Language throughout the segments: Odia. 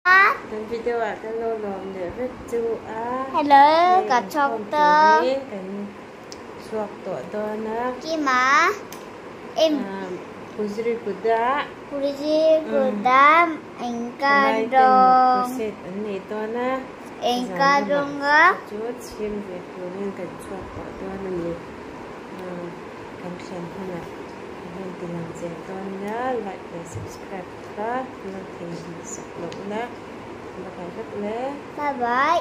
Kan video ah kan lo lom le vek chu a. Hello ka chok to kan suak to don a. Kima em Puzri kuda. Puzri kuda engkadong. Set an ni to na. Engkadong ga. Chu chim ve turin kan suak to don ani. Kan thlen huna. Kan tilang zel don na like and subscribe ka lo thei sak lo na. Bye bye. Bye bye.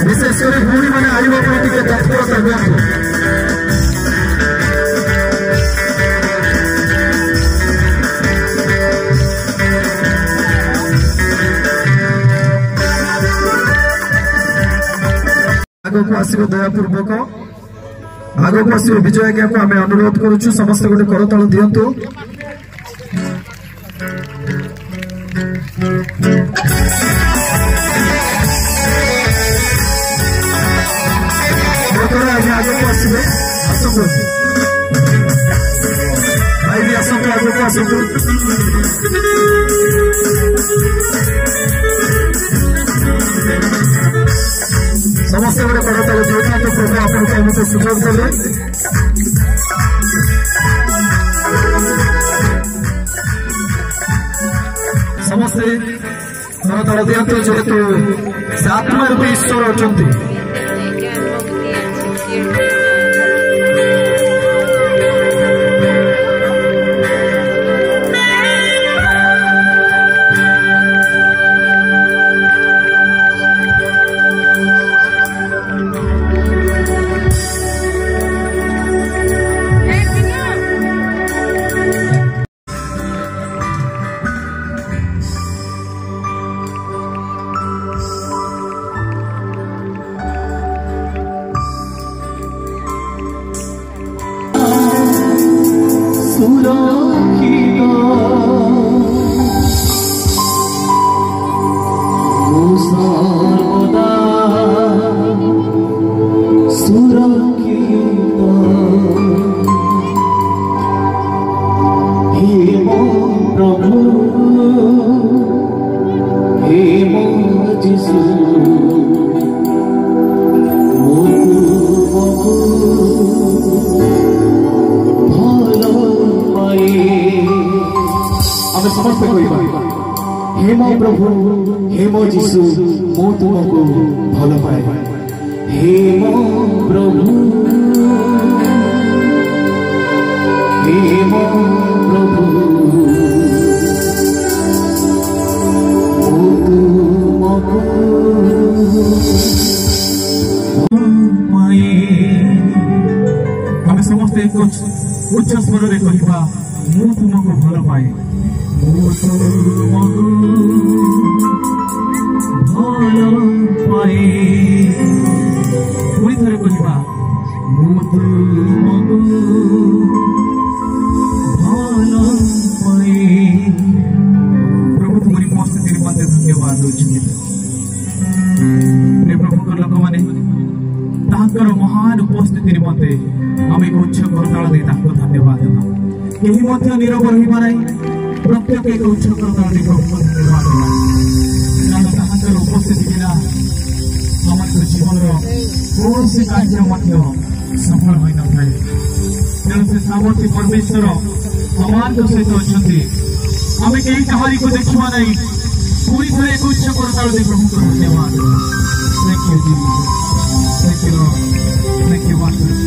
ବିଶେଷ କରି ଭଉଣୀମାନେ ଆଣିବା ପାଇଁ ଟିକେ ତତ୍ପରତା ହୁଅନ୍ତୁ। ଆଗକୁ ଆସିବ ଦୟାପୂର୍ବକ ଆଗକୁ ଆସିବ ବିଜୟ ଆଜ୍ଞାକୁ ଆମେ ଅନୁରୋଧ କରୁଛୁ, ସମସ୍ତେ ଗୋଟେ କରତାଳ ଦିଅନ୍ତୁ। ଆଜ୍ଞା ଆଗକୁ ଆସିବେ, ଆସନ୍ତୁ ଭାଇ ବି ଆସନ୍ତୁ, ଆଗକୁ ଆସନ୍ତୁ। ସମସ୍ତେ ଗୋଟେ କରତାଳ ଦେଇଥାନ୍ତୁ। ପ୍ରଭୁ ଆପଣଙ୍କୁ ଆମକୁ ସୁଯୋଗ ଦେଲେ। ସମସ୍ତେ କରତାଳ ଦିଅନ୍ତୁ, ଯେହେତୁ ସେ ଆତ୍ମା ରୂପୀ ଈଶ୍ୱର ଅଛନ୍ତି। ସୁରକ୍ଷିତ ମୁଁ ସର୍ବଦା ସୁରକ୍ଷିତ। ହେ ମୋ ପ୍ରଭୁ, ହେ ମୋ ଯୀଶୁ, ମୁଁ ତୁମକୁ ଭଲ ପାଏ। ଆମେ ସମସ୍ତେ କହିବା, ହେ ମୋ ପ୍ରଭୁ, ହେ ମୋ ଯୀଶୁ, ମୁଁ ତୁମକୁ ଭଲ ପାଏ। ହେ ମୋ ପ୍ରଭୁ, ହେ ମୋ ପ୍ରଭୁ, ମୁଁ ତୁମକୁ ପାଏ। ଆମେ ସମସ୍ତେ ଏକ ଉଚ୍ଚ ସ୍ୱରରେ କହିବା, ମୁଁ ତୁମକୁ ଭଲ ପାଏ। ମୁଁ ତୁମକୁ ଭଲ ପାଏ। ପୁଣି ଥରେ କହିବା, ମୁଁ ତୁମକୁ ଭଲ ପାଏ। ପ୍ରଭୁ ତୁମରି ଉପସ୍ଥିତି ନିମନ୍ତେ ଧନ୍ୟବାଦ ଦେଉଛନ୍ତି। ପ୍ରିୟ ପ୍ରଭୁଙ୍କ ଲୋକମାନେ, ତାହାଙ୍କର ମହାନ ଉପସ୍ଥିତି ନିମନ୍ତେ ଆମେ ଏକ ଉଚ୍ଚ କରତାଳ ଦେଇ ତାଙ୍କୁ ଧନ୍ୟବାଦ ଦେବା। କେହି ମଧ୍ୟ ନିରବ ରହିବା ନାହିଁ। ପ୍ରତ୍ୟେକ ଏକ ଉଚ୍ଚ କରତାଳ ଦେଇ ପ୍ରଭୁଙ୍କୁ ଧନ୍ୟବାଦ ଦେବା, କାରଣ ତାହାଙ୍କର ଉପସ୍ଥିତି ବିନା ଆମର ଜୀବନର କୌଣସି କାର୍ଯ୍ୟ ମଧ୍ୟ ସଫଳ ହୋଇନଥାଏ। ତେଣୁ ସେ ସାମର୍ଥ୍ୟ ପରମେଶ୍ୱର ଆମମାନଙ୍କ ସହିତ ଅଛନ୍ତି। ଆମେ କେହି କାହାରିକୁ ଦେଖିବା ନାହିଁ। ପୁଣି ଥରେ ଏକ ଉଚ୍ଚ କରତାଳ ଦେଇ ପ୍ରଭୁଙ୍କୁ ଧନ୍ୟବାଦ। Thank you, Jesus. Thank you, Lord. Thank you, Master.